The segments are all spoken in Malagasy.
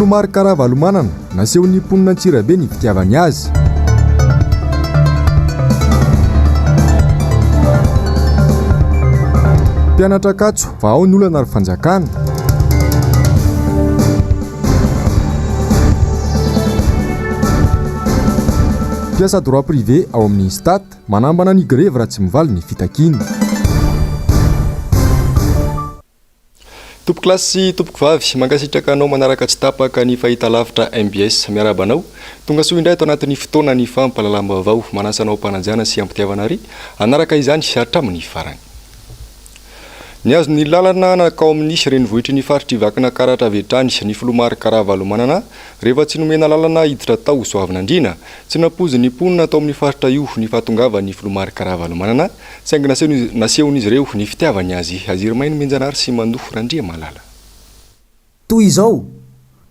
Filoha Marc Ravalomanana, nasehon'ny mponina Antsirabe ny fitiavany azy. Mpianatra Ankatso, vahao ny olana ry fanjakana. Mpiasa droit privé ao amin'ny Instat, manambana ny grevy raha tsy mivaly ny fitakiana. Tompokolahy sy tompokovavy, mankasitraka anao manaraka tsy tapaka ny fahitalavitra mbs. Miarahaba anao. Tonga soa indray ato anatin'ny fotoanan'ny fampahalalam-baovao. Manasa anao am-panajana sy am-pitiavana ary hanaraka izany hatramin'ny farany. Nihazo ny lalana nankao amin'ny renivohitry ny faritr'i Vakinankaratra avy hatrany ny filoha Marc Ravalomanana rehefa tsy nomena lalana hiditra tao Soavinandriana. Tsy nampoizin'ny mponina tao amin'ny faritra io ny fahatongavan'ny filoha Marc Ravalomanana saingy nasehon'izy ireo ny fitiavany azy. Azirimainy Menjanahary sy Manoa Randriamalala. Toy izao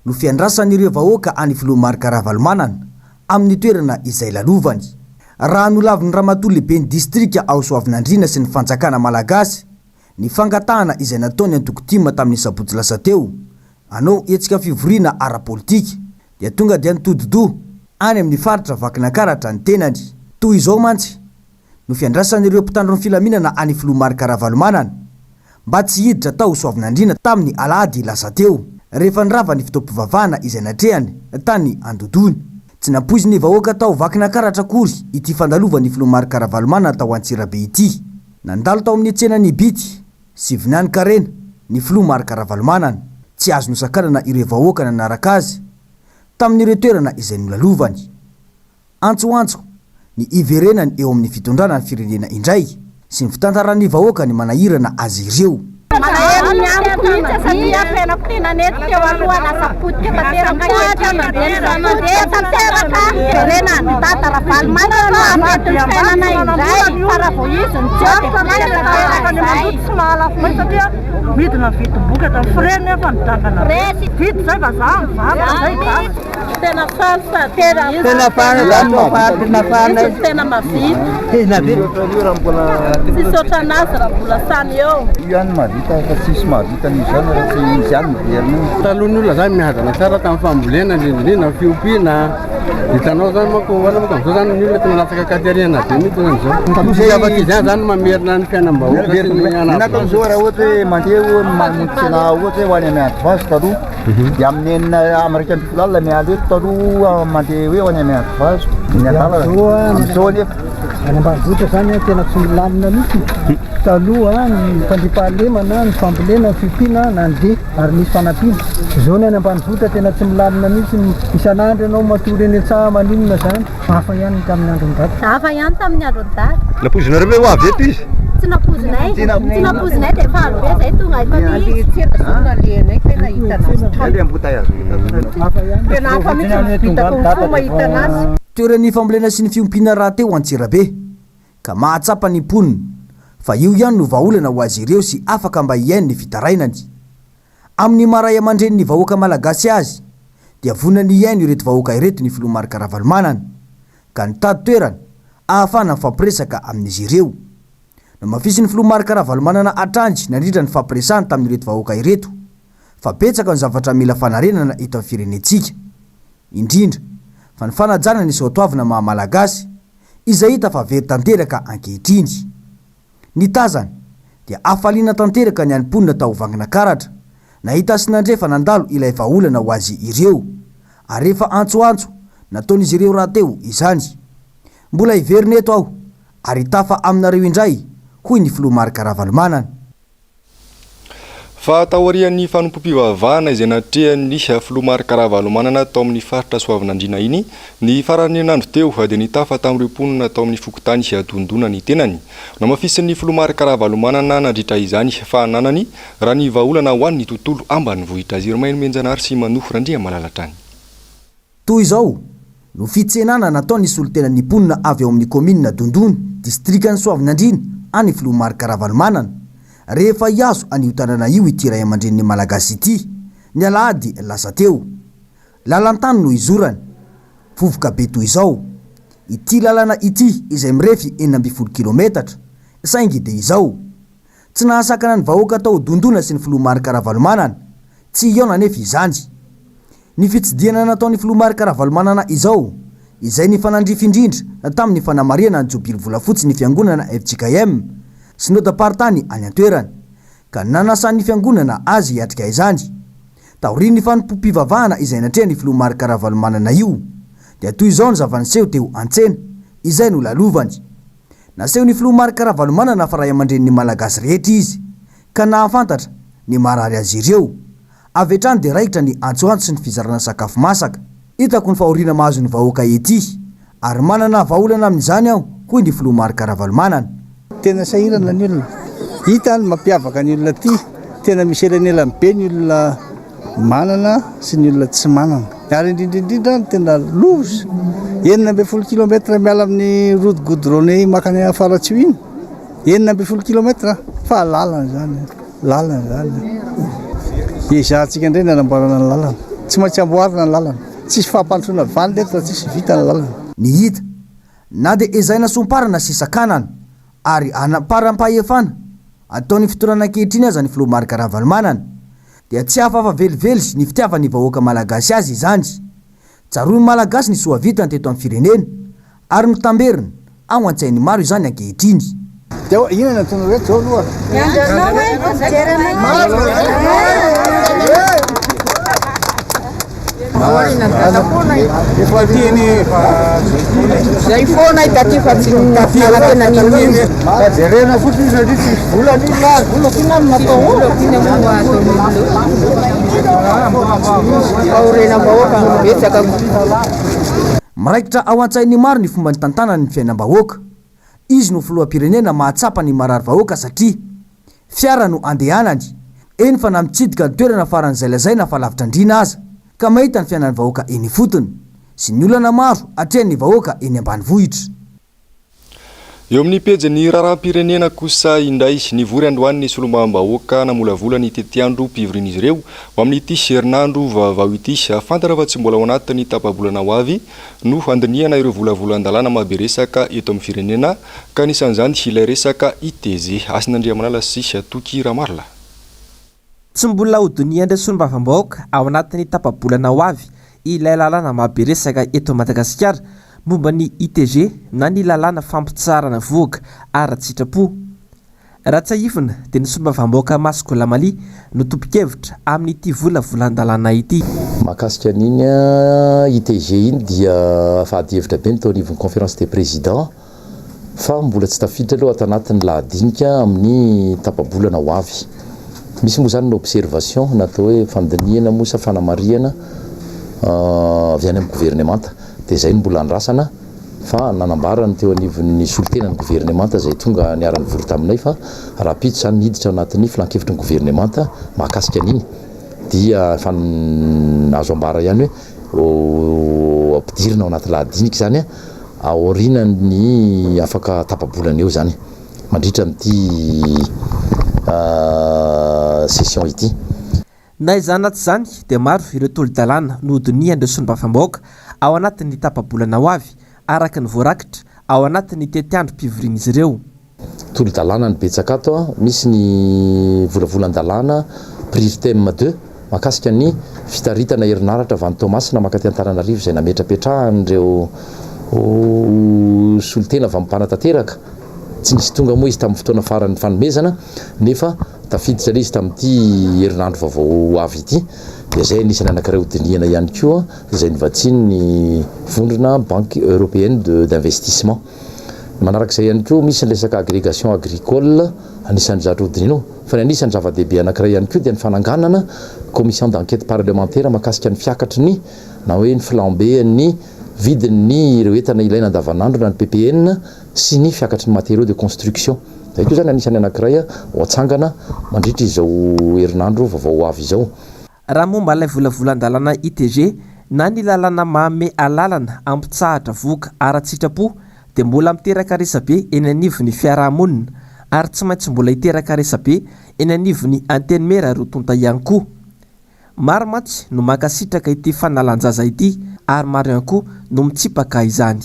no fiandrasan'ireo vahoaka an'i Filoha Marc Ravalomanana amin'ny toerana izay lalovany. Raha nolavin'ny Ramatoa Lehiben'ny Distrika ao Soavinandriana sy ny Fanjakana Malagasy ny fangatahana izay nataon'ny antoko tim tamin'ny sabotsy lasa teo hanao hetsika fivoriana ara-politika dia tonga dia nitodi-doha any amin'ny faritra Vakinankaratra ny tenany. Toy izao mantsy no fiandrasan'ireo mpitandro ny filaminana an'i Filoha Marc Ravalomanana mba tsy hiditra tao Soavinandriana tamin'ny alahady lasa teo, rehefa nirava ny fotoam-pivavahana izay natrehany tany Andodona. Tsy nampoizin'ny vahoaka tao Vakinankaratra akory ity fandalovan'ny Filoha Marc Ravalomanana tao Antsirabe ity. Nandalo tao amin'ny tsenan'i Ibity sy Vinanikarena ny Filoha Marc Ravalomanana. Tsy azo nosakanana ireo vahoaka nanaraka azy tamin'ireo toerana izay nolalovany. Antsoantso ny hiverenany eo amin'ny fitondrana ny firenena indray sy ny fitantaran'ny vahoaka ny manahirana azy ireo. Malahelo ny amiko mihitsy satria fiainako tena nety teo aloha lasa potika tanteraka ankehitriny potika tanteraka hiverenan'i Dada Ravalomanana no hahamety ny fiainana indray fa raha vao izy no tsy eo dia potika tanteraka izay. Tsy mahalafo mihitsy satria midina ny vidim-bokatra, frais nefa midangana be, vidy izay vazaha mivarotra izay gasy. Tena faly sady tena Tena faly zany mahafaty tena faly. Izy tena mavita. Tena be. Tsisy ohatran'azy raha mbola samy eo. Io ihany mahavita fa tsisy mahavita an'io zany raha tsy izy ihany miverina io. Taloha ny olona zany miadana tsara tamin'ny fambolena indrindra indrindra ny fiompiana. Hitanao zany manko hoana manko amizao zany ny olona tena latsaka akateriana be mihitsy zany zao. Taloha zay Afa-tsy izany zany mamerina ny fiainam-bahoaka sy ny Ny zao raha ohatra hoe mandeha mamonjy tsena ohatra hoe ho any amin'ny Antivazo taloha Dia amin'ny enina amin'ny 11 alina miala eto taloha mandeha hoe ho any amin'ny Antivazo. Ny adalana amin'izao anefa. Any ambanivohitra zany an, tena tsy milamina mihitsy. Taloha ny fandriampahalemana, ny fambolena, ny fiompiana nandeha ary nisy fanampiana. Izao ny any ambanivohitra tena tsy milamina mihitsy, isan'andro ianao matory eny an-tsaha maninona zany. Hafa ihany ny tamin'ny andron'i Dada. Hafa ihany tamin'ny andron'i Dada. Nampoizinareo ve ho avy eto izy? Tsy nampoizinay. Tsy nampoizinay dia faly be zay tonga eto mihitsy. Tsena zao nalehanay tena hita anazy Tena hafa mihitsy ny vitako ny fo mahita anazy. Toeran'ny fambolena sy ny fiompiana rahateo Antsirabe, ka mahatsapa ny mponina fa io ihany no vahaolana ho azy ireo sy afaka mba hihaino ny fitarainany. Amin'ny maha ray aman-drenin'ny vahoaka malagasy azy dia vonona ny hihaino ireto vahoaka ireto ny filoha Marc Ravalomanana ka nitady toerana ahafahana mifampiresaka amin'izy ireo. Nomafisin'ny filoha Marc Ravalomanana hatrany nandritra ny fifampiresahany tamin'ireto vahoaka ireto fa betsaka ny zavatra mila fanarenana eto amin'ny firenentsika, indrindra fa ny fanajana ny soatoavina maha malagasy izay hita fa very tanteraka ankehitriny. Ny tazany dia hafaliana tanteraka ny an'ny mponina tao Vanginakaratra, nahita sy nandre fa nandalo ilay vahaolana ho azy ireo, ary efa antsoantso nataon'izy ireo rahateo izany. Mbola hiverina eto aho ary hitafa aminareo indray, hoy ny filoha Marc Ravalomanana. Fa taorian'ny fanompoam-pivavahana izay natrehan'ny filoha Marc Ravalomanana tao amin'ny faritra Soavinandriana iny, ny faran'ny herinandro teo, dia nitafa tamin'ireo mponina tao amin'ny fokontany Dondona ny tenany. Nohamafisin'ny filoha Marc Ravalomanana nandritra izany fa ananany raha ny vahaolana ho an'ny tontolo ambanivohitra. Zirimainy Menjanahary sy Manoa Randriamalala hatrany. Toy izao no fitsenana nataon'ny solontenan'ny mponina avy ao amin'ny kaominina Dondona, distrikan'i Soavinandriana, an'ny filoha Marc Ravalomanana, rehefa hihazo an'io tanàna io ity raiamandrenin'ny Malagasy ity, ny alahady lasa teo. Lalan-tany no izorany. Vovoka be toy izao. Ity lalana ity izay mirefy 16 kilometatra, saingy dia izao. Tsy nahasakana ny vahoaka tao Dondona sy ny filoha Marc Ravalomanana tsy hihaona anefa izany. Ny fitsidihana nataon'ny filoha Marc Ravalomanana izao, izay nifanandrify indrindra tamin'ny fanamarihana ny jobily volafotsy ny fiangonana fjkm, synodam-paritany any an-toerana, ka nanasan'ny fiangonana azy hiatrika izany. Taorian'ny fanompoam-pivavahana izay natrehan'ny filoha Marc Ravalomanana io, dia toy izao ny zava-niseho teo an-tsena, izay nolalovany. Nasehon'ny filoha Marc Ravalomanana fa ray aman-drenin'ny Malagasy rehetra izy, ka nahafantatra ny marary azy ireo. Avy hatrany dia raikitra ny antsoantso sy ny fizarana sakafo masaka. Hitako ny fahoriana mahazo ny vahoaka ety, ary manana vahaolana amin'izany aho, hoy ny filoha Marc Ravalomanana. Tena sahirana ny olona. Hita ny mampiavaka ny olona aty. Tena misy elanelany be ny olona manana sy ny olona tsy manana. Ary indrindra indrindra ny tena loza, 16 kilomètre miala amin'ny route goudronnée mankany Faratsiho iny. 16 kilomètre fa lalana izany, lalana izany. Ezahantsika indray ny hanamboarana ny lalana. Tsy maintsy amboarina ny lalana. Tsisy fampandrosoana vanona eto raha tsisy vita ny lalana. Ny hita, na dia ezahina somparana sy sakanana ary anamparam-pahefana ataon'ny fitondrana ankehitriny aza ny filoha Marc Ravalomanana, dia tsy hafahafa velively ny fitiavan'ny vahoaka malagasy azy izany. Tsaroan'ny Malagasy ny soa vitany teto amin'ny firenena ary mitamberina ao an-tsain'ny maro izany ankehitriny. Dia inona no ataonareo eto zao aloha? Miandry anao e, mijery anao. Zay foana i taty fa tsy nanantena n'inon'inona. Fa jerena fotsiny satria tsisy vola ny olona ary vola koa na no natao Vola koa na moa Fahorianam-bahoaka no betsaka. Miraikitra ao an-tsain'ny maro ny fomba nitantanany ny fiainam-bahoaka. Izy no filoham-pirenena mahatsapa ny marary vahoaka satria fiara no andehanany, eny fa na mitsidika ny toerana faran'izay lazaina fa lavitra andriana aza, ka mahita ny fiainan'ny vahoaka eny ifotony sy ny olana maro atrehan'ny vahoaka eny ambanivohitra. Eo amin'ny pejin'ny raharaham-pirenena kosa indray, nivory androany ny solombavambahoaka namolavola ny tetiandrom-pivorian'izy ireo ho amin'ity herinandro vaovao ity. Fantatra fa tsy mbola ao anatin'ny tapa-bolana ho avy no handinihana ireo volavolan-dalàna mahabe resaka eto amin'ny firenena ka anisan'izany ilay resaka ITG. Hasina Andriamanala sy Toky Ramarolahy. Tsy mbola hodinihan'ireo solombavambahoaka ao anatin'ny tapa-bolana ho avy ilay lalàna mahabe resaka eto Madagasikara momba ny ITG na ny lalàna fampitsaharana vohoka ara-tsitrapo. Raha tsiahivina dia ny solombavambahoaka Masy Golamali no tompon-kevitra amin'ity volavolan-dalàna ity. Mahakasika an'iny ITG iny dia efa adihevitra be ny teo anivon'ny conférence des présidents. Fa mbola tsy tafiditra aloha ato anatin'ny lahadinika amin'ny tapa-bolana ho avy. Misy moa izany ny observation na atao hoe fandinihana moa sa fanamarihana avy any amin'ny governemanta. Dia izay no mbola andrasana fa nanambara ny teo anivon'ny solontenan'ny governemanta izay tonga niara-nivory taminay fa rahampitso izany hiditra ao anatin'ny filankevitry ny governemanta mahakasika an'iny dia efa azo ambara ihany hoe ho ampidirina ao anaty lahadinika izany Aorianan'ny afaka tapa-bolana eo izany, mandritra an'ity session ity. Na izany na tsy izany dia maro ireo tolo-dalàna nohodinihan'ireo solombavambahoaka ao anatin'ny tapa-bolana ho avy, araka ny voarakitra ao anatin'ny tetiandrom-pivorian'izy ireo. Tolo-dalàna ny betsaka ato, misy ny volavolan-dalàna Prirtem ii mahakasika ny fitaritana herinaratra avy any Toamasina mankaty Antananarivo izay nametrapetrahan'ireo solontena avy amin'ny mpanatanteraka. Tsy nisy tonga moa izy tamin'ny fotoana farany nifanomezana nefa tafiditra ilay izy tamin'ity herinandro vaovao ho avy ity dia izay anisan'ny anankiray hodinihana ihany koa izay novatsian'ny vondrona Banque Européenne d'Investissement. Manarak'izay ihany koa, misy ny resaka agrégation agricole, anisan'ny zavatra hodinihina ao. Fa ny anisan'ny zava-dehibe anankiray ihany koa dia ny fananganana commission d'enquête parlementaire mahakasika ny fiakatry ny na hoe ny flambée-n'ny vidin'ny ireo entana ilaina andavanandro na ny ppn sy ny fiakatry ny matériaux de construction. Izay koa izany anisan'ny anankiray ho atsangana mandritra izao herinandro vaovao ho avy izao. Raha momba ilay volavolan-dalàna ITG na ny lalàna manome alalana hampitsahatra vohoka ara-tsitrapo dia mbola miteraka resabe eny anivon'ny fiaraha-monina ary tsy maintsy mbola hiteraka resabe eny anivon'ny Antenimiera roa tonta ihany koa. Maro mantsy no mankasitraka ity fanalan-jaza ity ary maro ihany koa no mitsipaka izany.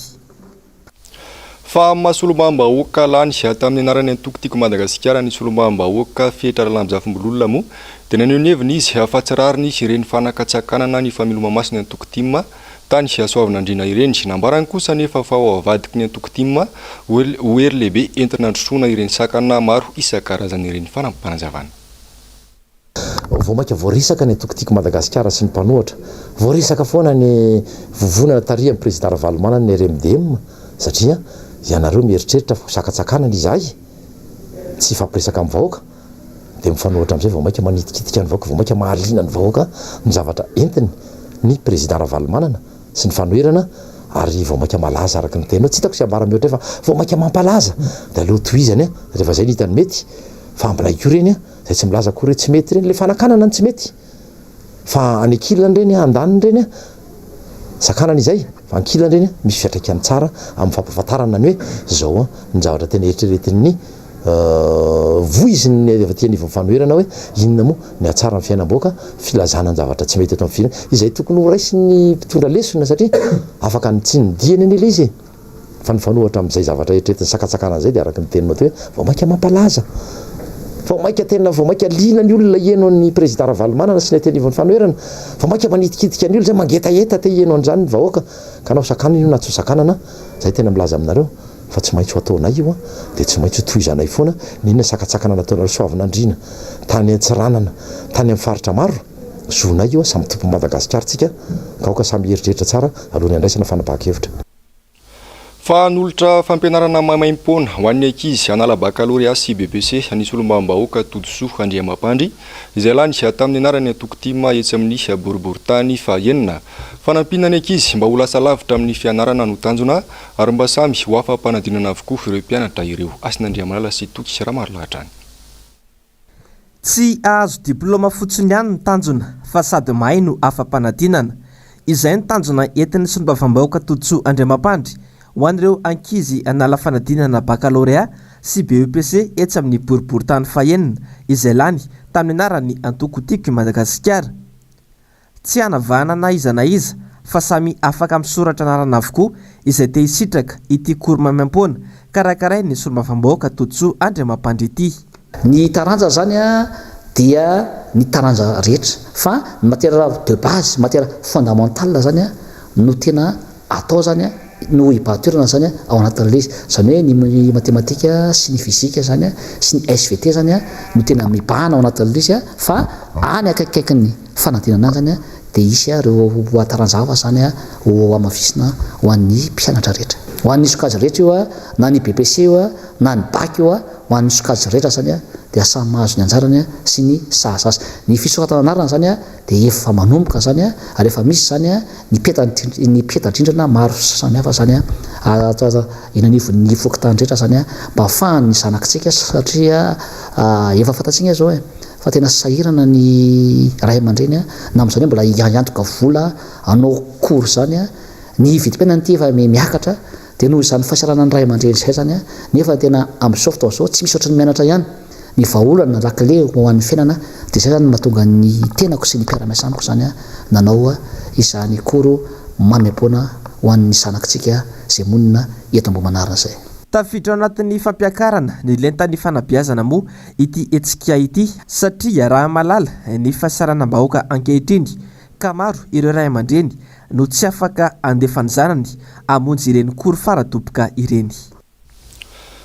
Fa amin'ny maha solombavambahoaka lany tamin'ny anaran'ny antoko Tiako Madagasikara ny solombavambahoaka Fetra Ralambozafimbololona moa dia naneho ny heviny izy fa tsy rariny ireny fanakatsakanana ny fameloma-maso ny antoko tim tany Soavinandriana ireny. Nambarany kosa anefa fa ao avadiky ny antoko tim ho hery lehibe entina handrosoana ireny sakana maro isan-karazany ireny. Fanampim-panazavana. Vao mainka voaresaka ny antoko Tiako Madagasikara sy ny mpanohatra. Voaresaka foana ny vovonana tarihan'ny Prezida Ravalomanana ny RMDM satria ianareo mieritreritra fa ho sakatsakanana izahay tsy hifampiresaka amin'ny vahoaka dia mifanohitra amin'izay vao mainka manitikitika ny vahoaka, vao mainka mahaliana ny vahoaka ny zavatra entiny ny Prezida Ravalomanana sy ny fanoherana ary vao mainka malaza araka ny teninao. Tsy hitako izay ambara mihoatra eo fa vao mainka mampalaza dia aleo tohizany rehefa izay no hitany mety fa ambilay koa ireny. Zay tsy milaza akory hoe tsy mety ireny, le fanakanana no tsy mety fa any ankilany ireny andaniny ireny sakanana izay fa ankilany ireny misy fiantraikany tsara amin'ny fampahafantarana ny hoe zao ny zavatra tena eritreretin'ny voizin'ny avy aty anivon'ny fanoherana hoe inona moa ny hatsara ny fiainam-bahoaka, filazana ny zavatra tsy mety eto amin'ny firenena izay tokony ho raisin'ny mpitondra lesona satria afaka ny tsy ny diany anie le izy e. Fa mifanohitra amin'izay zavatra eritreretin'ny sakantsakana izay dia araka ny teninao teo hoe vao mainka mampalaza. Vao mainka tena vao mainka liana ny olona hihaino an'ny Prezida Ravalomanana sy ny aty anivon'ny fanoherana. Vao mainka manitikitika ny olona izay mangetaheta te hihaino an'izany ny vahoaka. Ka na ho sakanana io na tsy ho sakanana, izay tena milaza aminareo fa tsy maintsy ho ataonay io an, dia tsy maintsy ho tohizanay foana n'inona sakantsakana nataonareo Soavinandriana, tany Antsiranana, tany amin'ny faritra maro. Zonay io an, samy tompon'i Madagasikara tsika ka aoka samy hieritreritra tsara alohan'ny handraisana fanapahan-kevitra. Fa hanolotra fampianarana maimaimpoana ho an'ny ankizy hanala bakalorea sy BEPC ny solombavambahoaka Todisoa Andriamampandry, izay lany tamin'ny anaran'ny antoko tim etsy amin'ny boriborintany fahenina. Fanampiana ny ankizy mba ho lasa lavitra amin'ny fianarana no tanjona ary mba samy ho afa-panadinana avokoa ireo mpianatra ireo. Hasina Andriamalala sy Toky Ramarolahy hatrany. Tsy hahazo diplaoma fotsiny ihany ny tanjona fa sady mahay no afa-panadinana. Izay no tanjona entin'ny solombavambahoaka Todisoa Andriamampandry ho an'ireo ankizy hanala fanadinana bakalorea sy BEPC etsy amin'ny boriborintany fahenina izay lany tamin'ny anaran'ny antoko Tiako i Madagasikara. Tsy hanavahana na iza na iza fa samy afaka misoratra anarana avokoa izay te hisitraka ity cours maimaimpoana karakarain'ny solombavambahoaka Todisoa Andriamampandry ity. Ny taranja zany dia ny taranja rehetra fa ny matière de base, matière fondamentale zany no tena atao zany no hibahan-toerana zany ao anatin'ilay izy. Izany hoe ny matematika sy ny fizika zany sy ny SVT zany no tena mibahana ao anatin'ilay izy fa any akaikikaikin'ny fanadinana any zany dia hisy ireo taranja hafa zany ho hamafisina ho an'ny mpianatra rehetra. Ho an'ny sokajy rehetra io na ny BEPC io na ny bac io ho an'ny sokajy rehetra zany dia samy mahazo ny anjarany sy ny sahaza azy. Ny fisoratana anarana zany dia efa manomboka zany ary efa misy zany ny peta ny peta-drindrina maro samihafa zany eny anivon'ny fokontany rehetra zany mba ahafahan'ny zanakitsika satria efa fantatsika zao e fa tena sahirana ny ray aman-dreny na amin'izao anie mbola hiantoka vola hanao cours zany ny vidim-piainana ity efa miakatra Dia noho izany fahasahiranan'ny ray aman-dreny izay izany nefa tena amin'izao fotoana izao tsy misy ohatran'ny mianatra ihany ny vahaolana, la clé ho an'ny fiainana dia izay izany no mahatonga ny tenako sy ny mpiara-miasa amiko izany nanao izany cours maimaimpoana ho an'ny zanakitsika izay monina eto Ambohimanarina izay. Tafiditra ao anatin'ny fampiakarana ny lentan'ny fanabeazana moa ity hetsika ity satria iaraha-mahalala ny fahasahiranam-bahoaka ankehitriny ka maro ireo ray aman-dreny no tsy afaka handefa ny zanany hamonjy ireny cours fara-doboka ireny.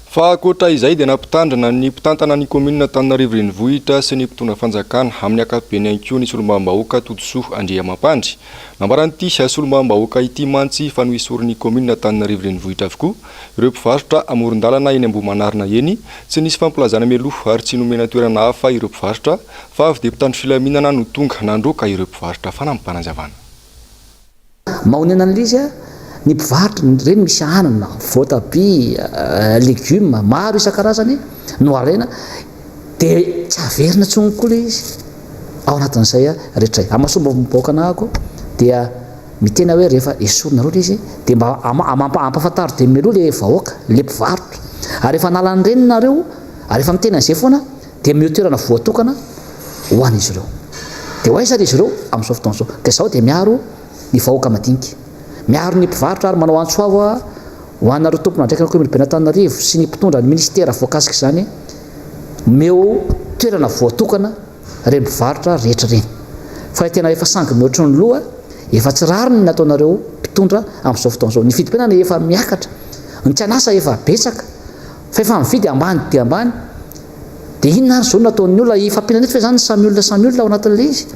Fa ankoatra izay dia nampitandrina ny mpitantana ny kaominina Antananarivo Renivohitra sy ny mpitondra fanjakana amin'ny ankapobeny ihany koa ny solombavambahoaka Todisoa Andriamampandry. Nambaran'ity solombavambahoaka ity mantsy fa noesorin'ny kaominina Antananarivo Renivohitra avokoa ireo mpivarotra amoron-dalana eny Ambohimanarina eny, tsy nisy fampilazana mialoha ary tsy nomena toerana hafa ireo mpivarotra fa avy dia mpitandro filaminana no tonga nandroaka ireo mpivarotra fanampim-panazavana. Mahonena an'ilay izy ny mpivarotra, ireny misy anana, voatabia, legioma maro isan-karazany no alaina dia tsy averina intsony koa ilay izy ao anatin'izay rehetra izay. Amin'ny maha solombavambahoaka anahako dia miteny aho hoe rehefa esorinareo ilay izy dia mba ampahafantaro dia mialoha ilay vahoaka, ilay mpivarotra. Ary rehefa hanala an'ireny nareo ary efa miteny an'izay foana dia omeo toerana voatokana ho an'izy ireo. Dia ho aiza ary izy ireo amin'izao fotoana izao? Ka izaho dia miaro ny vahoaka madinika, miaro ny mpivarotra ary manao antso avo aho Ho anareo tompon'andraikitra ny kaominina-ben'Antananarivo sy ny mpitondra ny minisitera voakasik'izany, omeo toerana voatokana ireny mpivarotra rehetra ireny. Fa ilay tena efa sangy mihoatry ny loha, efa tsy rariny ny ataonareo mpitondra amin'izao fotoana izao. Ny vidim-piainana efa miakatra, ny tsy an'asa efa betsaka, fa efa mividy ambany dia ambany. Dia inona ary izao no nataon'ny olona? Hifampihinana eto ve izany ny samy olona samy olona ao anatin'ilay izy?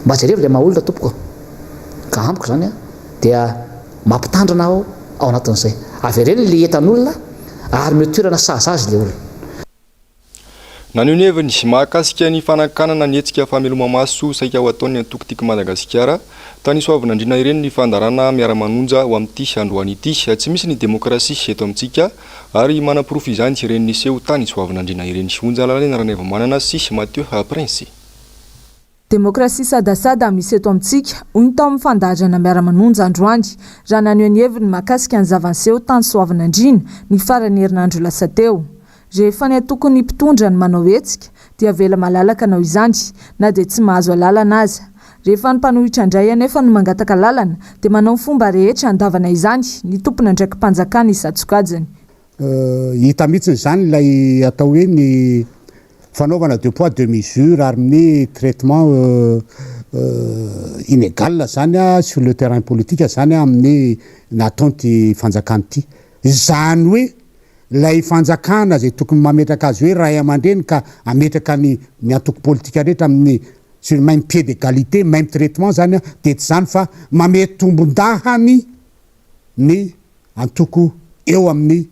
Mba jerevo ilay maha olona tompoko a! Ka amiko izany dia mampitandrina aho ao anatin'izay. Avereno ilay entan'olona ary omeo toerana sahaza azy ilay olona. Naneho ny heviny mahakasika ny fanakanana ny hetsika fameloma-maso saika ho ataon'ny antoko Tiako Madagasikara tany Soavinandriana ireny ny fandaharana Miara-manonja ho amin'ity androany ity. Tsy misy ny demokrasia eto amintsika ary manaporofo izany ireny niseho tany Soavinandriana ireny. Onja Lalena Ranaivomanana sy Mathieu Prince. Demokrasia sadasada misy eto amintsika, hoy ny tao amin'ny fandaharana Miara-manonja androany, raha naneho ny heviny mahakasika ny zava-niseho tany Soavinandriana, ny faran'ny herinandro lasa teo. Rehefa ny antokon'ny mpitondra no manao hetsika, dia avela malalaka hanao izany, na dia tsy mahazo alalana aza. Rehefa ny mpanohitra indray anefa no mangataka alalana, dia manao ny fomba rehetra handavana izany ny tompon'andraiki-panjakana isan-tsokajiny. Hita mihitsy izany ilay atao hoe ny fanaovana deux poids deux mesures ary ny traitement inégal zany sur le terrain politique zany amin'ny nataon'ity fanjakana ity. Izany hoe ilay fanjakana izay tokony mametraka azy hoe ray aman-dreny ka hametraka ny ny antoko politika rehetra amin'ny sur même pied d'égalité, même traitement zany dia tsy izany fa mamehy tombon-dahany ny antoko eo amin'ny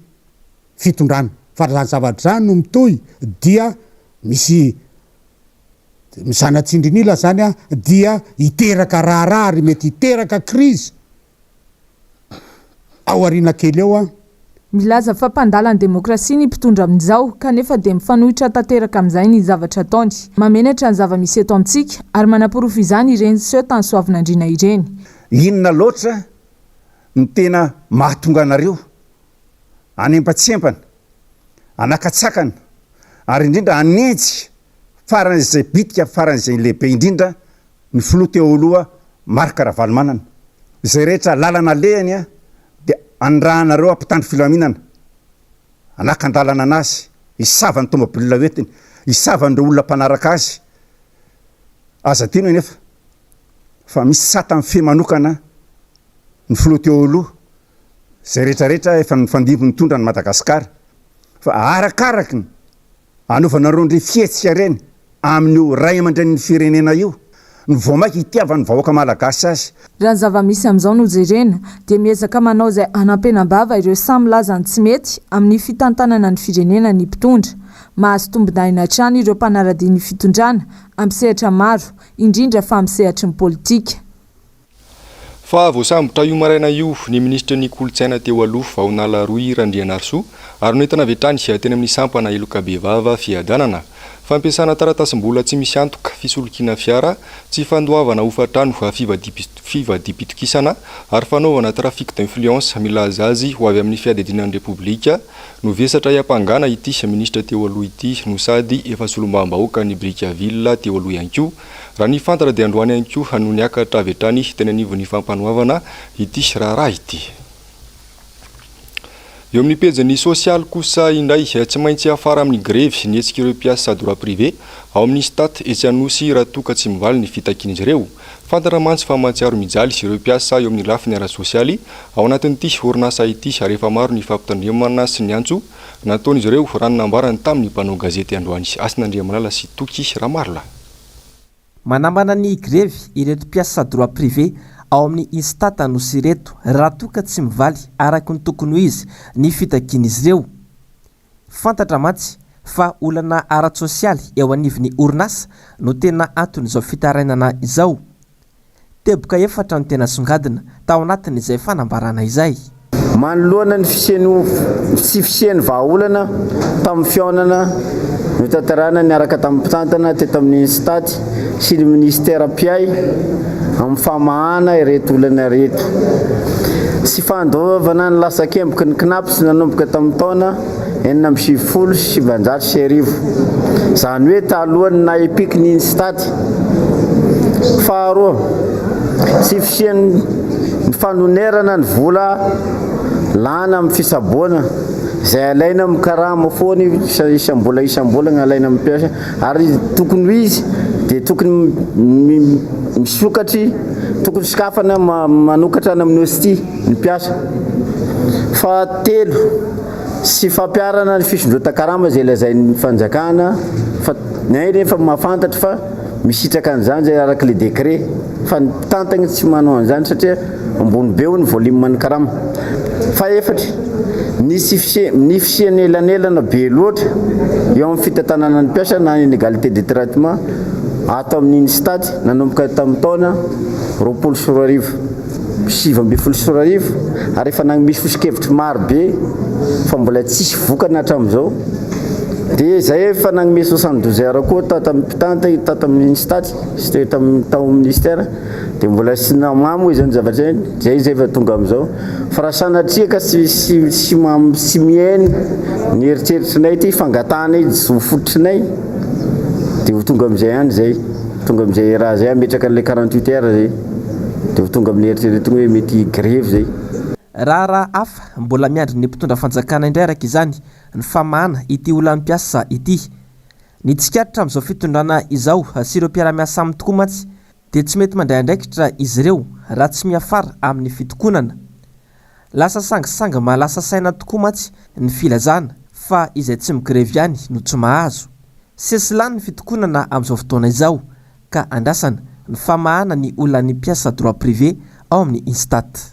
fitondrana. Fa raha izany zavatra izany no mitohy dia misy mizana-tsindrin'ila izany dia hiteraka raharaha ary mety hiteraka krizy ao aoriana kely eo. Milaza fa mpandala ny demokrasia ny mpitondra amin'izao, kanefa dia mifanohitra tanteraka amin'izay ny zavatra ataony. Mahamenatra ny zava-misy eto amintsika, ary manaporofo izany ireny seho tany Soavinandriana ireny. Inona loatra no tena mahatonga anareo hanempantsempana, hanakatsakana ary indrindra hanenjika faran'izay bitika faran'izay lehibe indrindra ny filoha teo aloha Marc Ravalomanana. Izay rehetra lalana alehany dia anirahanareo mpitandro filaminana hanakan-dalana anazy, hisava ny tomobilina hoentiny, hisava an'ireo olona mpanaraka azy. Aza adino anefa fa misy sata mifehy manokana ny filoha teo aloha izay rehetra rehetra efa nifandimby nitondra an'i Madagasikara fa arakaraky ny anaovanareo an'ireny fihetsika ireny amin'io ray aman-drenin'ny firenena io no vao mainka hitiavan'ny vahoaka malagasy azy. Raha ny zava-misy amin'izao no jerena dia miezaka manao izay hanampenam-bava ireo samy milaza ny tsy mety amin'ny fitantanana ny firenena ny mpitondra. Mahazo tombondahiny hatrany ireo mpanara-dia ny fitondrana amin'ny sehatra maro, indrindra fa amin'ny sehatry ny politika. Fa voasambotra io maraina io ny minisitry ny kolontsaina teo aloha, Vaonala Roy Randrianarisoa, ary noentana avy hatrany teny amin'ny sampana heloka bevava Fiadanana. Fampiasana taratasim-bola tsy misy antoka, fisolokiana fiara, tsy fandoavana hofan-trano, fivadiam-pitokisana ary fanaovana trafic d'influence milaza azy ho avy amin'ny fiadidiana ny Repoblika no vesatra hiampangana ity minisitra teo aloha ity no sady efa solombavambahoakan'ny Brickaville teo aloha ihany koa. Raha ny fantatra dia androany ihany koa no niakatra avy hatrany teny anivon'ny fampanoavana ity raharaha ity. Eo amin'ny pejin'ny sosialy kosa indray, tsy maintsy hiafara amin'ny grevy ny hetsik'ireo mpiasa droit privé ao amin'ny Stat etsy Anosy raha toa ka tsy mivaly ny fitakian'izy ireo. Fantatra mantsy fa mahatsiaro mijaly ireo mpiasa eo amin'ny lafiny ara-tsosialy ao anatin'ity orinasa ity ary efa maro ny fampitandremana sy ny antso nataon'izy ireo raha ny nambarany tamin'ny mpanao gazety androany. Hasina Andriamalala sy Toky Ramarolahy. Manambana ny grevy ireto mpiasa droit privé ao amin'ny Instat Anosy ireto raha toa ka tsy mivaly araka ny tokony ho izy ny fitakian'izy ireo. Fantatra mantsy fa olana ara-tsosialy eo anivon'ny orinasa no tena anton'izao fitarainana izao. Teboka efatra no tena songadina tao anatin'izay fanambarana izay. Manoloana ny fisian'io tsy fisian'ny vahaolana tamin'ny fihaonana notanterahina niaraka tamin'ny mpitantana teto amin'ny Instat sy ny minisitera mpiahy amin'ny famahana ireto olana ireto sy fandoavana ny lasakemboky ny Cnaps nanomboka tamin'ny taona 1996, izany hoe talohan'ny naha EPIC ny Instat. Faharoa, tsy fisian'ny fanonerana ny vola. Lana amin'ny fisaboana izay alaina amin'ny karama foana io isam-bola isam-bolana alaina amin'ny mpiasa ary tokony ho izy dia tokony misokatry tokony sokafana manokatra any amin'ny OSTI ny mpiasa. Fahatelo, sy fampiharana ny fisondrotan-karama izay lazain'ny fanjakana fa ny ahy rehefa mahafantatra fa misitraka an'izany zay araka le décret fa ny mpitantana tsy manao an'izany satria ambony be hono volume ny karama. Fahefatra, ny tsy ny fisian'ny elanelana be loatra eo amin'ny fitantanana ny mpiasa na inégalité de traitement ato amin'ny INSTAT nanomboka tamin'ny taona 2020. 2019 ary efa nagnomisy foso-kevitry maro be fa mbola tsisy vokany hatramin'izao dia zay efa nagnome 72 heures koa tato amin'ny mpitanta tato amin'ny INSTAT sy teo tamin'ny tao amin'ny ministère dia mbola tsy namaha moa izany zavatra izany zay zay efa tonga amin'izao fa raha sanatria ka tsy tsy tsy tsy mihaino ny eritreritrinay ity fangatahanay zo fototrinay dia ho tonga amin'izay ihany zay tonga amin'izay raha zay hametraka an'ilay 48 heures zay. Dia ho tonga amin'ny eritreretina hoe mety grevy izay. Raharaha hafa mbola miandry ny mpitondra fanjakana indray araka izany ny famahana ity olan'ny mpiasa ity. Ny tsikaritra amin'izao fitondrana izao sy ireo mpiara-miasa aminy tokoa mantsy dia tsy mety mandray andraikitra izy ireo raha tsy miafara amin'ny fitokonana. Lasa sangisangy mahalasa saina tokoa mantsy ny filazana fa izay tsy migrevy ihany no tsy mahazo. Sesilany ny fitokonana amin'izao fotoana izao ka andrasana ny famahana ny olan'ny mpiasa droit privé ao amin'ny Instat.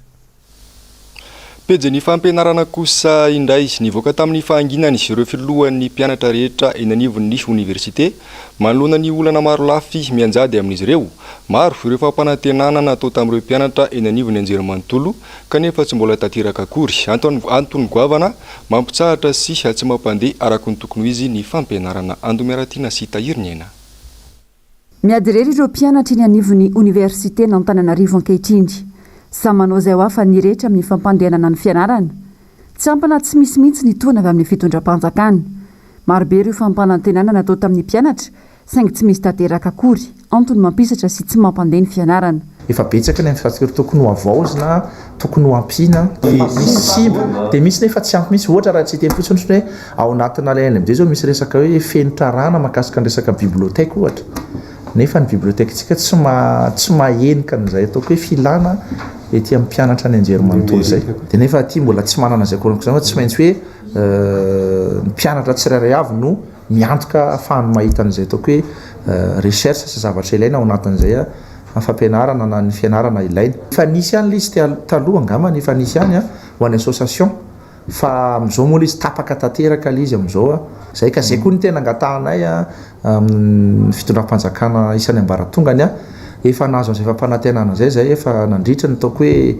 Pejin'ny fampianarana kosa indray, nivoaka tamin'ny fahanginany ireo filohan'ny mpianatra rehetra eny anivon'ny oniversite manoloana ny olana marolafy mianjady amin'izy ireo. Maro ireo fampanantenana natao tamin'ireo mpianatra eny anivon'ny anjerimanontolo kanefa tsy mbola tanteraka akory. Antony goavana mampitsahatra sy tsy mampandeha araka ny tokony ho izy ny fampianarana. Andomiaratiana sy Tahiriniaina. Miady irery ireo mpianatra eny anivon'ny oniversiten'Antananarivo ankehitriny. Samy manao izay ho afany ny rehetra amin'ny fampandehanana ny fianarana. Tsy ampy na tsy misy mihitsy ny tohana avy amin'ny fitondram-panjakana. Marobe ireo fampanantenana natao tamin'ny mpianatra saingy tsy misy tanteraka akory, antony mampisatra sy tsy mampandeha ny fianarana. Efa betsaka ny infrastructure tokony ho havaozina, tokony ho ampiana, dia misy simba, dia misy nefa tsy ampy mihitsy. Ohatra raha tsy hiteny fotsiny ohatra hoe ao anatina LMD izao misy resaka hoe fenitra rana mahakasika ny resaka bibliothèque ohatra, nefa ny bibliothèque-ntsika tsy ma- tsy mahenika an'izay ataoko hoe filana ety amin'ny mpianatra any anjerimanontolo izay. Dia nefa aty mbola tsy manana an'izay connexion fa tsy maintsy hoe ny mpianatra tsirairay avy no miantoka ahafahany mahita an'izay ataoko hoe recherche sy zavatra ilaina ao anatin'izay fampianarana na ny fianarana ilaina. Efa nisy ihany ilay izy taloha angambany efa nisy ihany ho an'ny association fa amin'izao moa ilay izy tapaka tanteraka ilay izy amin'izao. Izay ka izay koa no tena angatahanay amin'ny fitondram-panjakana isan'ny ambaratongany. Efa nahazo an'izay fampanantenana izay izahay efa nandritra ny ataoko hoe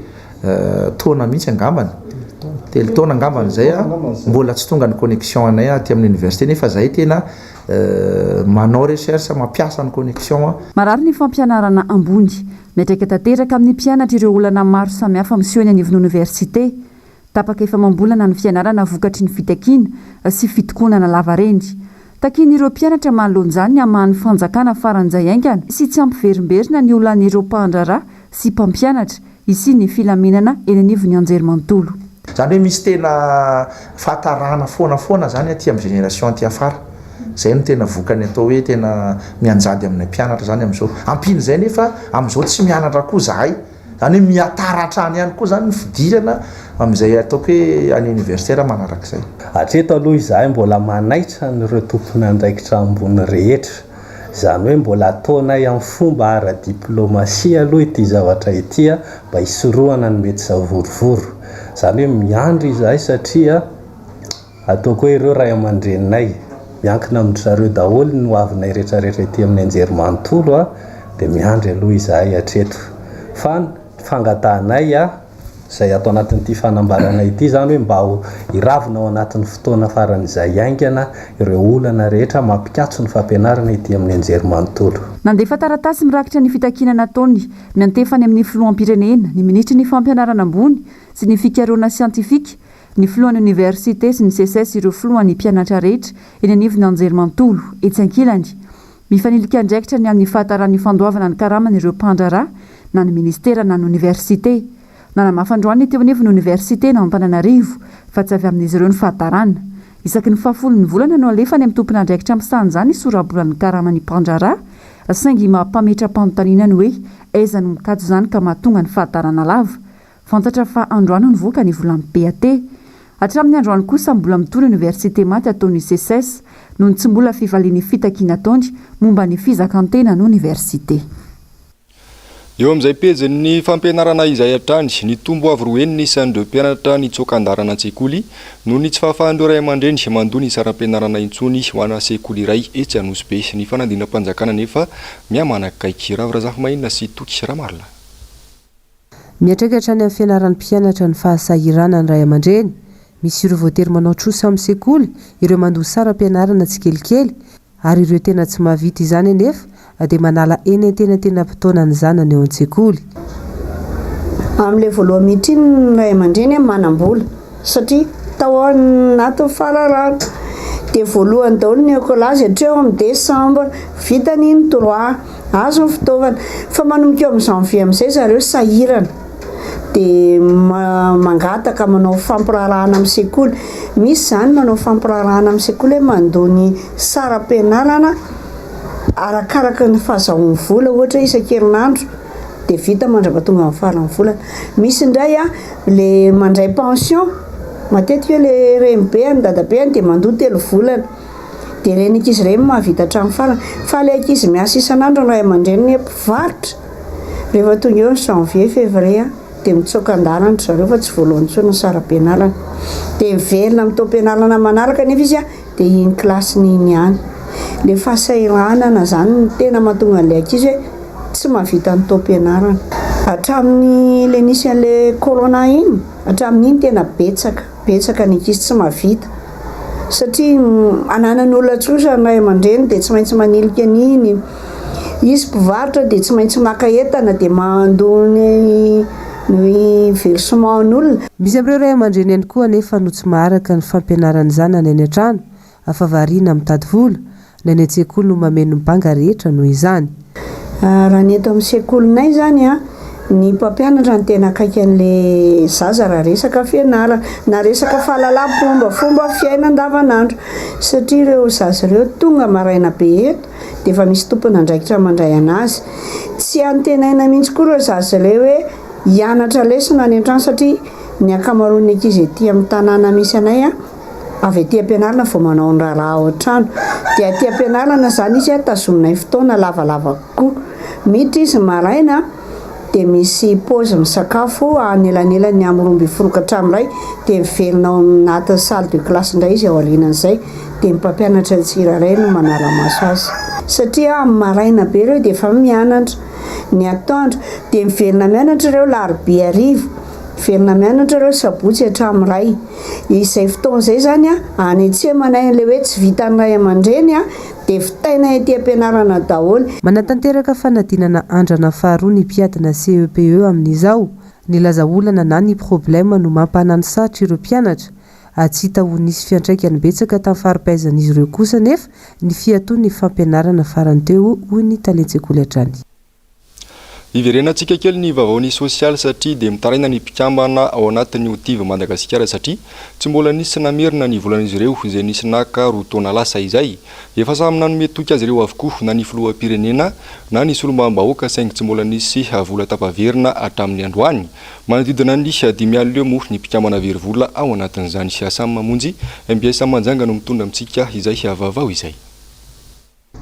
taona mihitsy angambany, telo taona angambany izay mbola tsy tonga ny connexion anay aty amin'ny université nefa zahay tena manao recherche, mampiasa ny connexion. Marary ny fampianarana ambony. Miantraika tanteraka amin'ny mpianatra ireo olana maro samihafa miseho eny anivon'ny oniversite. Tapaka efa amam-bolana ny fianarana vokatry ny fitakiana sy fitokonana lavareny. Takian'ireo mpianatra manoloana izany ny hamahan'ny fanjakana faran'izay haingana sy tsy hampiverimberina ny olan'ireo mpandraharaha sy mpampianatra hisian'ny filaminana eny anivon'ny anjerimanontolo. Zany hoe misy tena fahatarana foana foana zany aty amin'ny génération aty afara. Zay no tena vokany atao hoe tena mianjady aminay mpianatra zany amin'izao. Ampian'izay nefa amin'izao tsy mianatra koa zahay. Zany hoe mihatara hatrany ihany koa zany ny fidirana amin'izay ataoko hoe année universitaire manarak'izay. Hatreto aloha izahay mbola manaitra an'ireo tompon'andraikitra ambony rehetra. Izany hoe mbola ataonay amin'ny fomba ara-diplaomasia aloha ity zavatra ity mba hisorohana ny mety savorovoro. Izany hoe miandry izahay satria ataoko hoe ireo ray aman-dreninay, miankina amin-dry zareo daholo ny hoavinay rehetrarehetra ety amin'ny anjerimanontolo dia miandry aloha izahay hatreto. Fa ny fangatahanay Izay ato anatin'ity fanambarana ity izany hoe mba ho hiravona ao anatin'ny fotoana faran'izay haingana ireo olana rehetra mampikatso ny fampianarana ety amin'ny anjerimanontolo. Nandefa taratasy mirakitra ny fitakiana nataony miantefa any amin'ny filoham-pirenena, ny minisitry ny fampianarana ambony sy ny fikarohana siantifika, ny filohan'ny oniversite sy ny Seces ireo filohan'ny mpianatra rehetra eny anivon'ny anjerimanontolo. Etsy ankilany, Mifanilika andraikitra ny amin'ny fahataran'ny fandoavana ny karaman'ireo mpandraharaha na ny minisitera na ny oniversite. Nanamafy androany ny teo anivon'ny oniversiten'Antananarivo fa tsy avy amin'izy ireo ny fahatarana. Isaky ny fahafolon'ny volana no alefa any amin'ny tompon'andraikitra misahana izany ny sora-bolan'ny karaman'ny mpandraharaha, saingy mampametra-panontaniana ny hoe aiza no mikajy izany ka mahatonga ny fahatarana lava. Fantatra fa androany no nivoaka ny volan'ny PAT. Hatramin'ny androany kosa mbola mitohy ny oniversite maty ataon'ny Seces noho ny tsy mbola fivalian'ny fitakiana ataony momba ny fizakan-tenan'ny oniversite. Eo amin'izay pejin'ny fampianarana izay hatrany, nitombo avo roa heny ny isan'ireo mpianatra nitsoaka an-dalana an-tsekoly noho ny tsy fahafahan'ireo ray aman-dreny mandoa ny saram-pianarana intsony ho ana sekoly iray etsy Anosibe. Ny fanadinam-panjakana anefa miha-manakaiky. Ravo Razafimahinina sy Toky Ramarolahy. Miantraika hatrany amin'ny fianaran'ny mpianatra ny fahasahiranan'ny ray aman-dreny. Misy ireo voatery manao trosa amin'ny sekoly, ireo mandoa saram-pianarana tsikelikely, ary ireo tena tsy mahavita izany anefa dia manala eny antenantenam-potoana ny zanany ao an-tsekoly. Amin'ilay voalohany mihitsy iny ny ray aman-dreny manam-bola satria tao anatin'ny fararano. Dia voalohany daholo ny écolage hatreo amin'ny décembre, vita ny iny droit, azo ny fitaovana. Fa manomboka eo amin'ny janvier amin'izay zareo sahirana. Dia mangataka manao fampiraharahana amin'ny sekoly. Misy izany manao fampiraharahana amin'ny sekoly hoe mandoa ny saram-pianarana arakaraka ny fahazahoany vola, ohatra hoe isan-kerinandro dia vita mandra-pahatonga ny faran'ny volana. Misy indray le mandray pension, matetika hoe le renibeany, dadabeany dia mandoa telo volana. Dia ireny ankizy ireny mahavita hatramin'ny farany. Fa ilay ankizy miasa isan'andro ny ray aman-dreniny mpivarotra, rehefa tonga eo ny janvier, février dia mitsoaka an-dalana ry zareo fa tsy voalohany intsony ny saram-pianarana. Dia miverina amin'ny taom-pianarana manaraka anefa izy dia iny kilasiny iny ihany. Ilay fahasahiranana izany no tena mahatonga an'ilay ankizy hoe tsy mahavita ny taom-pianarana. Hatramin'ny ilay nisy an'ilay corona iny, hatramin'iny tena betsaka, betsaka ny ankizy tsy mahavita. Satria ananan'olona tsotra ny ray aman-dreny dia tsy maintsy manilika an'iny. Izy mpivarotra dia tsy maintsy maka entana dia mandoa ny ny versement an'olona. Misy amin'ireo ray aman-dreny ihany koa anefa no tsy maharaka ny fampianaran'ny zanany any an-trano fa variana mitady vola. Ny any an-tsekoly no mameno ny banga rehetra noho izany. Raha ny eto amin'ny sekolinay izany an, ny mpampianatra no tena akaiky an'ilay zaza raha resaka fianarana, na resaka fahalalam-pomba, fomba fiaina andavanandro. Satria ireo zaza ireo tonga maraina be eto dia efa misy tompon'andraikitra mandray an'azy. Tsy antenaina mihitsy koa ireo zaza ireo hoe hianatra lesona any an-trano satria ny ankamaroan'ny ankizy ety amin'ny tanàna misy anay an, avy aty am-pianarana vao manao ny raharaha ao an-trano. Dia aty am-pianarana izany izy tazominay fotoana lavalava kokoa. Miditra izy maraina dia misy pause misakafo anelanelan'ny amin'ny 12 ka hatramin'ny iray dia miverina ao anatin'ny salle de classe indray izy aorianan'izay dia ny mpampianatra tsirairay no manara-maso azy. Satria amin'ny maraina be ireo dia efa mianatra, ny atoandro dia miverina mianatra ireo larobia hariva. Miverina mianatra ireo sabotsy hatramin'ny iray. Izay fotoana izay izany anetsemanay an'ilay hoe tsy vitan'ny ray aman-dreny dia vitainay aty am-pianarana daholo. Manatanteraka fanadinana andrana faharoa ny mpiadina CEPE amin'izao. Ny laza olana na ny problème no mampanano sarotra ireo mpianatra. Tsy hita ho nisy fiantraikany betsaka tamin'ny fari-pahaizan'izy ireo kosa anefa ny fiatoan'ny fampianarana farany teo, hoy ny talen-tsekoly hatrany. Hiverenantsika kely ny vaovaon'ny sosialy satria dia mitaraina ny mpikambana ao anatin'ny OTIV Madagasikara satria tsy mbola nisy namerina ny volan'izy ireo izay nisy naka roa taona lasa izay. Efa samy nanome toky azy ireo avokoa na ny filoham-pirenena na ny solombavambahoaka saingy tsy mbola nisy vola tafaverina hatramin'ny androany. Manodidina ny 50 eo moa ny mpikambana very vola ao anatin'izany. Samy mamonjy, mbs Mahajanga no mitondra amintsika izay vaovao izay.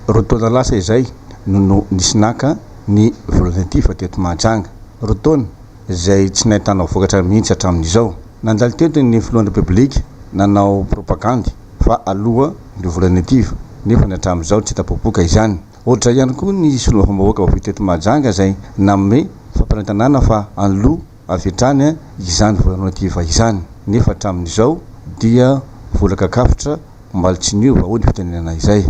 Roa taona lasa izay no no nisy naka ny volan'ny Antifa teto Mahajanga. Roa taona izay tsy nahitana vokatra mihitsy hatramin'izao. Nandalo teto ny filohan'ny Repoblika nanao propagandy fa aloha ny volan'ny Antifa nefa ny hatramin'izao tsy hita popoka izany. Ohatr'izay ihany koa ny solombavambahoaka vaovao teto Mahajanga izay nanome fampanantenana fa aloha avy hatrany izany volan'ny Antifa izany nefa hatramin'izao dia vola kakafotra Omaly tsy niova, hoy ny fitenenana izay.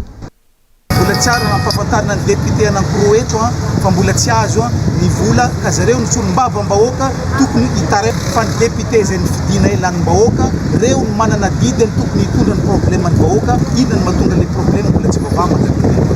Mbola tsy ary nampahafantarina ny député anankiroa eto fa mbola tsy azo ny vola ka zareo no solombavambahoaka tokony hitaraina fa ny député izay nofidinay lanim-bahoaka reo no manana adidy ny tokony hitondra ny problème ny vahoaka inona no mahatonga le problème mbola tsy voavaha mandrakariva.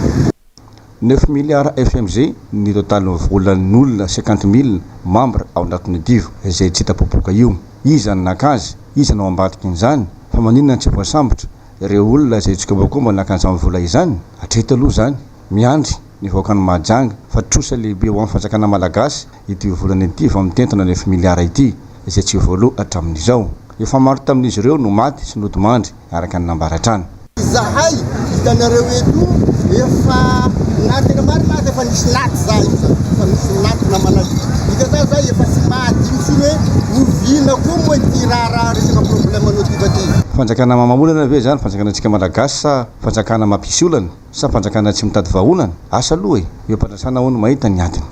Neuf milliards FMG ny totalin'ny volan'olona 50 000 membres ao anatin'ny DIV izay tsy hita popoka io. Iza no naka azy? Iza no ao ambadikin'izany? Fa maninona no tsy voasambotra ireo olona izay tsikombakomba naka an'izany vola izany? Hatreto aloha izany, miandry ny vahoakan'i Mahajanga fa trosa lehibe ho an'ny fanjakana malagasy ity volana ity vao mitentina neuf milliards ity izay tsy voaloa hatramin'izao. Efa maro tamin'izy ireo no maty sy nodimandry araka ny nambara hatrany. Izahay hitanareo eto io efa na tena marina aza efa nisy naty za io zany efa misy naty namanay dika zany za efa tsy mahadino tsony hoe oviana koa moa ity raharaha resaka problème notiva ty. Fanjakana mamolana ve izany fanjakana-tsika malagasy sa fanjakana mampisy olana sa fanjakana tsy mitady vahaolana? Asa aloha e! Eo am-pandrasana hono mahita ny adiny.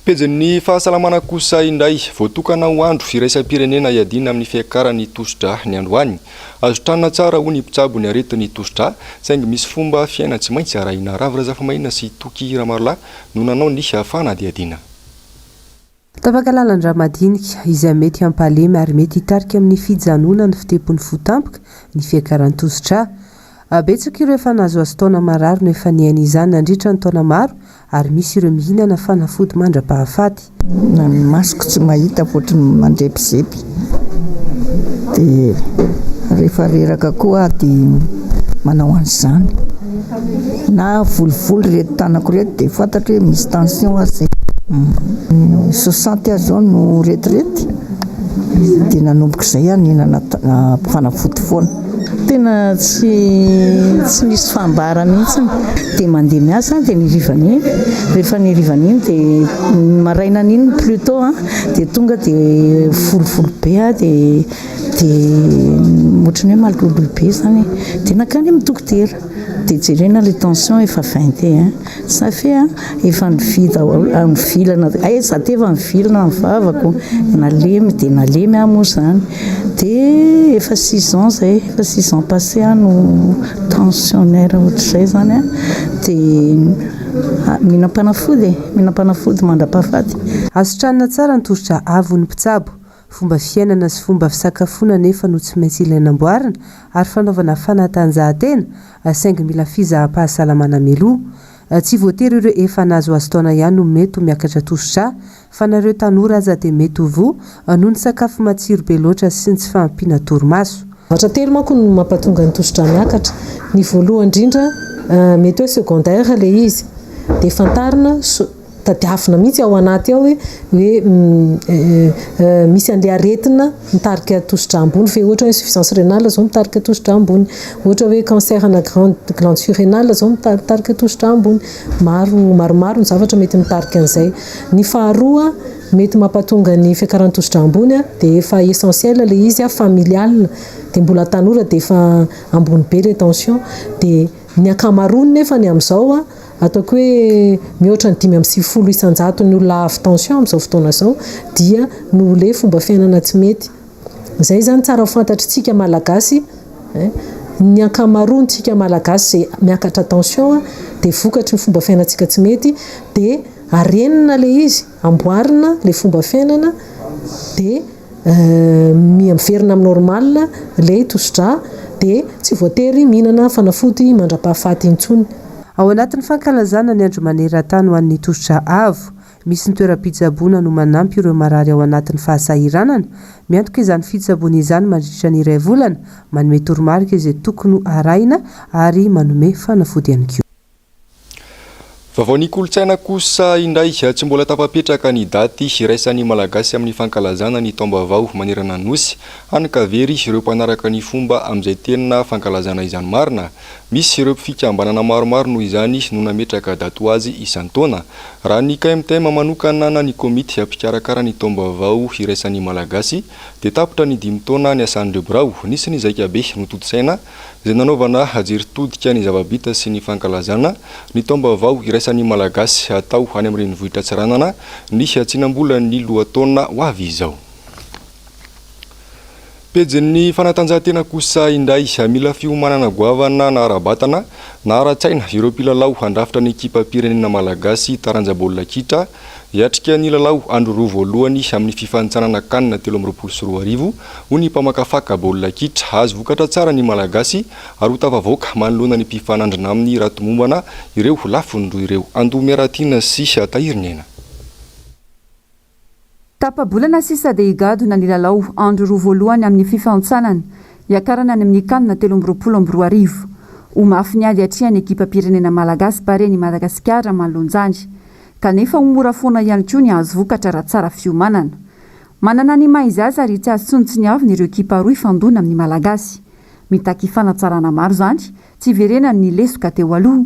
Pejin'ny fahasalamana kosa indray, voatokana ho andro iraisam-pirenena hiadiana amin'ny fiakaran'ny tosidra ny androany. Azo tranona tsara hoy ny mpitsabo ny aretin'ny tosidra, saingy misy fomba fiaina tsy maintsy arahina. Ravo Razafimahina sy Toky Ramarolahy no nanao ny fanadihadiana. Tapaka lalan-drà madinika, izay mety hampahalemy ary mety hitarika amin'ny fijanonan'ny fitepon'ny fo tampoka ny fiakaran'ny tosidra. Betsaka ireo efa nahazoazo taona marary no efa niaina izany nandritra ny taona maro ary misy ireo mihinana fanafody mandra-pahafaty. Na ny masoko tsy mahita fa ohatry ny mandrebizeby dia rehefa reraka koa aho dia manao an'izany. Na volivoly ireto tanako ireto dia fantatro hoe misy tension aho izay. 60 aho izao no retirety dia nanomboka izay aho nihinana fanafody foana. Tena tsy tsy nisy fambara mihitsy dia mandeha miasa dia ny harivan'iny, rehefa ny harivan'iny dia ny marainan'iny plutôt an, dia tonga dia volovolo be aho dia dia ohatran'ny hoe malololo be izany e, dia nankany amin'ny dokotera dia jerena ilay tension efa 21. Ça fait a, efa nivily daholo, nivilana, hay za ty efa nivilana ny vavako, nalemy dia nalemy aho moa zany, dia efa six ans zay, efa six ans passé aho no tensionnaire ohatr'izay zany a, dia mihinam-panafody e, mihinam-panafody mandra-pahafaty. Azo tranona tsara ny tosidra avo ny mpitsabo. Fomba fiainana sy fomba fisakafoana anefa no tsy maintsy ilaina amboarina ary fanaovana fanatanjahantena saingy mila fizaham-pahasalamana mialoha. Tsy voatery ireo efa nahazoazo taona ihany no mety ho miakatra tosidra fa na ireo tanora aza dia mety ho voa noho ny sakafo matsiro be loatra sy ny tsy fahampiana torimaso. Zavatra telo manko no mampatonga ny tosidra miakatra. Ny voalohany indrindra mety hoe secondaire ilay izy dia fantarina Tadiavina mihitsy ao anaty ao hoe hoe misy an'ilay aretina mitarika tosidra ambony ve, ohatra hoe insuffisance rénale izao mitarika tosidra ambony, ohatra hoe cancer ana grande glande surrénale izao mitarika tosidra ambony, maro maromaro ny zavatra mety mitarika an'izay. Ny faharoa mety mampatonga ny fiakaran'ny tosidra ambony dia efa essentiel ilay izy familial, dia mbola tanora dia efa ambony be ilay tension, dia ny ankamaroany nefany amin'izao Ataoko hoe mihoatra ny 95 isan-jaton'ny olona avo tension amin'izao fotoana izao dia noho le fomba fiainana tsy mety. Izay izany tsara ho fantatr'tsika Malagasy eh. Ny ankamaroantsika Malagasy izay miakatra tension dia vokatry ny fomba fiainantsika tsy mety dia arenina le izy, amboarina le fomba fiainana dia Miha miverina amin'ny normal ilay tosi-drà dia tsy voatery mihinana fanafody mandra-pahafaty intsony. Ao anatin'ny fankalazana ny andro maneran-tany ho an'ny tosi-drà avo, misy ny toeram-pitsaboana no manampy ireo marary ao anatin'ny fahasahiranana. Miantoka izany fitsaboana izany mandritra ny iray volana, manome toromarika izay tokony ho arahina ary manome fanafody ihany koa. Vaovaon'ny kolontsaina kosa indray, tsy mbola tafapetraka ny daty iraisan'ny Malagasy amin'ny fankalazana ny taom-baovao manerana ny Nosy, hany ka very ireo mpanaraka ny fomba amin'izay tena fankalazana izany marina. Misy ireo fikambanana maromaro noho izany no nametraka daty ho azy isan-taona. Raha ny KMTM manokana na ny komity mpikarakara ny taom-baovao iraisan'ny Malagasy dia tapitra ny dimy taona niasan'ireo birao. Nisy ny zaikabe notontosaina izay nanaovana jery todika ny zava-bita sy ny fankalazana ny taom-baovao iraisan'ny Malagasy hatao any amin'ny renivohitr'Antsiranana ny tsinam-bolan'ny lohataona ho avy izao. Pejin'ny fanatanjahantena kosa indray, mila fiomanana goavana na ara-batana na ara-tsaina ireo mpilalao handrafitra ny ekipam-pirenena malagasy taranja baolina kitra. Hiatrika ny lalao andro roa voalohany amin'ny fifanintsanana Can 2023 ho ny mpamakafaka baolina kitra. Hahazo vokatra tsara ny Malagasy ary ho tafavoaka manoloana ny mpifanandrina aminy raha tomombana ireo lafiny roa ireo. Andoha Miaratiana sy Tahiriniaina. Tapa-bolana sisa dia higadona ny lalao andro roa voalohany amin'ny fifanintsanana hiakarana any amin'ny Can 2023. Ho mafy ny ady hatrehan'ny ekipam-pirenena malagasy Barea-n'i Madagasikara manoloana izany. Kanefa ho mora foana ihany koa ny hahazo vokatra raha tsara fiomanana. Manana ny maha izy azy ary tsy azo tsinontsiniavina ireo ekipa roa hifandona amin'ny Malagasy. Mitaky fanatsarana maro izany, tsy hiverenany ny lesoka teo aloha.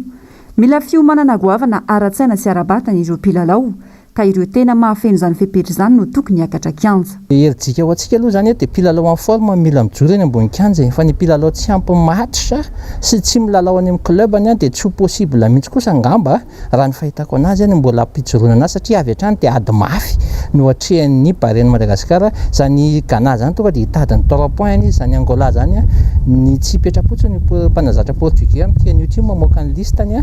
Mila fiomanana goavana ara-tsaina sy ara-batana ireo mpilalao, ka ireo tena mahafeno izany fepetra izany no tokony hiakatra kianja. Herijika ho antsika aloha izany eto dia mpilalao en forme mila mijoro eny ambony kianja e, fa ny mpilalao tsy ampy match sy tsy milalao any amin'ny club-ny dia tsy ho possible mihitsy kosa angamba Raha ny fahitako anazy any mbola ampijoroana anazy satria avy hatrany dia ady mafy no atrehan'ny Barea-n'i Madagasikara, izany Ghana izany tonga dia hitady ny trois points izy, izany Angola izany ny tsy hipetra-potsiny io mpanazatra portugais amin'ity anio ity mamoaka ny liste-ny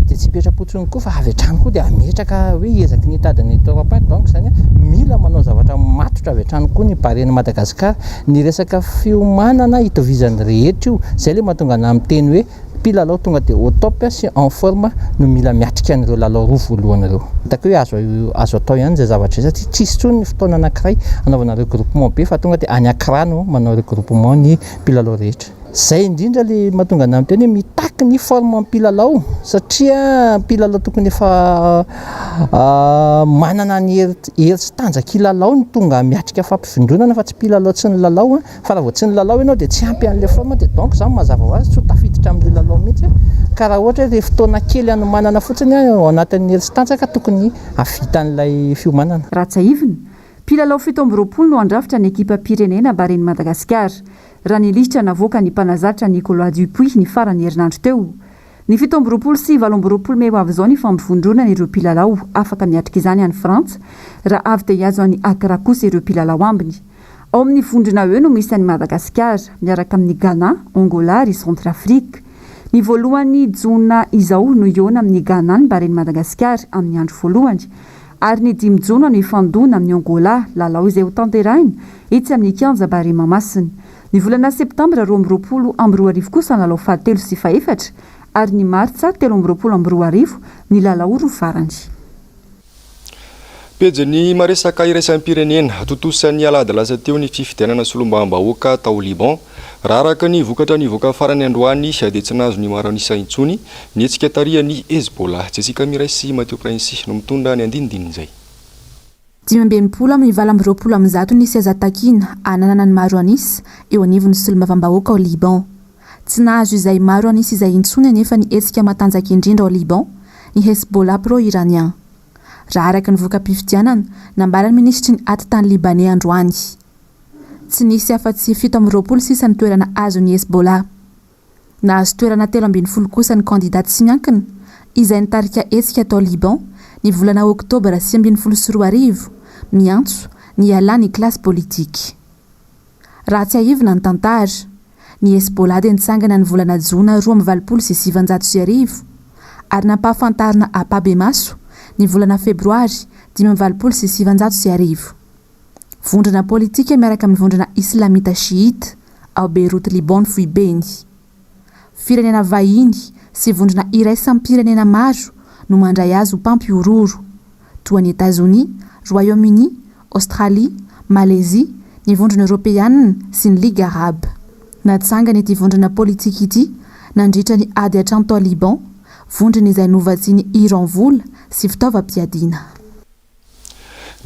dia tsy hipetra-potsiny koa fa avy hatrany koa dia hametraka hoe hiezaky ny hitady ny trois points donc izany mila manao zavatra matotra avy hatrany koa ny Barea-n'i Madagasikara, ny resaka fiomanana itovizan'ny rehetra io, izay ilay mahatonga anah miteny hoe Mpilalao tonga dia au top sy en forme no mila miatrika an'ireo lalao roa voalohany ireo. Hitako hoe azo azo atao ihany izay zavatra izay satria tsisy intsony ny fotoana anankiray hanaovana regroupement be fa tonga dia any Accra no manao regroupement ny mpilalao rehetra. Izay indrindra ilay mahatonga anah miteny hoe mitaky ny forme mpilalao satria mpilalao tokony efa manana ny hery hery sy tanjaka hilalao no tonga miatrika fampivondronana fa tsy mpilalao tsy nilalao. Fa raha vao tsy nilalao ianao dia tsy ampy an'ilay forme dia donc izany mazava ho azy tsy ho tafiditra amin'ilay lalao mihitsy ka raha ohatra hoe ilay fotoana kely hanomanana fotsiny ao anatin'ny hery sy tanjaka tokony hahavita an'ilay fiomanana. Raha tsiahivina, mpilalao 27 no handrafitra ny ekipam-pirenena Baren'i Madagasikara, raha ny lisitra navoakan'ny mpanazatra Nicolas Dupuis ny faran'ny herinandro teo. Ny 27 sy 28 mey ho avy izao ny fampivondronana ireo mpilalao afaka miatrika izany any Frantsa, raha avy dia hihazo an'i Accra kosa ireo mpilalao ambiny. Ao amin'ny vondrona E no misy an'i Madagasikara, miaraka amin'i Ghana, Angola ary Centrafrique. Ny voalohan'ny jona izao no hihaona amin'i Ghana ny Baren'i Madagasikara amin'ny andro voalohany. Ary ny dimy jona no hifandona amin'i Angola, lalao izay hotanterahina etsy amin'ny kianja Barea Mahamasina. Ny volana septambra 2022 kosa ny lalao fahatelo sy fahefatra ary ny martsa 2023 ny lalao roa farany. Pejin'ny maresaka iraisam-pirenena, tontosa ny alahady lasa teo ny fifidianana solombavambahoaka tao Liban. Raha araka ny vokatra nivoaka farany androany dia tsy nahazo ny maro an'isa intsony ny hetsika tarihan'ny Hezbollah. Jessica Miray sy Mathieu Prince no mitondra ny andinindin'izay. 65 amin'ny 128 ny seza takiana ananana ny maro an'isa eo anivon'ny solombavambahoaka ao Liban. Tsy nahazo izay maro an'isa izay intsony anefa ny hetsika matanjaka indrindra ao Liban, ny Hezbollah pro-Iranien. Raha araka ny voka-pifidianana, nambaran'ny minisitry ny atitany Libaney androany. Tsy nisy afa-tsy 27 sisa ny toerana azon'ny Hezbollah. Nahazo toerana 13 kosa ny kandidà tsy miankina, izay nitarika hetsika tao Liban ny volana Oktobra 2019, miantso ny hialan'ny kilasy politika. Raha tsiahivina ny tantara, ny Hezbollah dia nitsangana ny volana Jona 1982 ary nampahafantarina ampahibemaso ny volana Febroary 1985. Vondrona politika miaraka amin'ny vondrona Islamita Shiita ao Beyrouth Liban ny foibeny. Firenena vahiny sy vondrona iraisam-pirenena maro no mandray azy ho mpampihorohoro, toa an'i Etazonia, Royaume-Uni, Aostralia, Malezia, ny Vondrona Eoropeanina sy ny Liga Arabo. Natsangana ity vondrona politika ity nandritra ny ady an-trano tao Liban, vondrona izay novatsian'i Iran vola sy fitaovam-piadiana.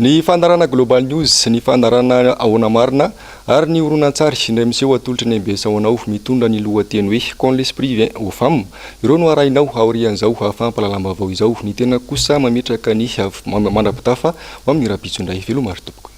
Ny fandaharana Global News, ny fandaharana Ahoana Marina ary ny horonantsary indray miseho atolotry ny mbs ho anao mitondra ny lohateny hoe Quand l'esprit vient aux femmes. Ireo no harahinao aorian'izao fampahalalam-baovao izao. Ny tena kosa mametraka ny mandra-pitafa ho amin'ny rahampitso indray. Veloma ry tompoko.